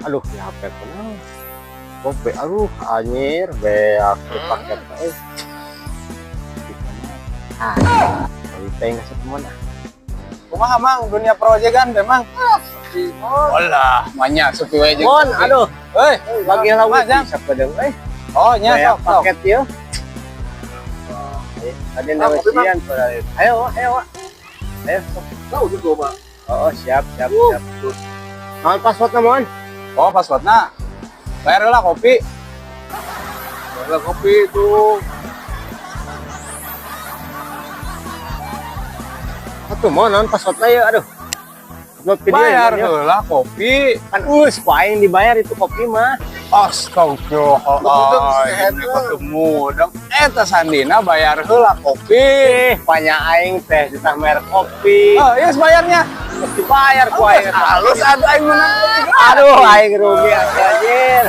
Aduh, di HP kunaon? Kopi, aduh, anjir, beak paket eh. Ah, teh nggak teman ah. Kumaha, Mang, dunia proyekan teh, Mang? Olah, banyak sepi we jeung. Mon, aduh, Heuy, bagi lauk Mang, Jang. bisa pedeng eh. Oh, nya Beak sok sok. paket ya. Tadi Ah, kopi, Mang. nawasian pada. Ayo, ayo, Wak. Ayo, sok. Tahu tuh gua, Pak. Oh, siap, siap, siap. Naon passwordna, Mon? Oh, passwordna. Bayar lah kopi. Ada kopi itu. Atuh, Mon, naon passwordna ya? Aduh. Upload video ya, Bayar Mon, ya. heula kopi. Kan us, ku aing dibayar itu kopi mah. Astagfirullahaladzim, ini ketemu dong. Eta sandina bayar heula kopi. Eh, banyak aing teh ditah merek kopi. Oh, yes bayarnya. Mesti bayar ku aing. Halus atuh aing menang kopi. Aduh, aing rugi anjir.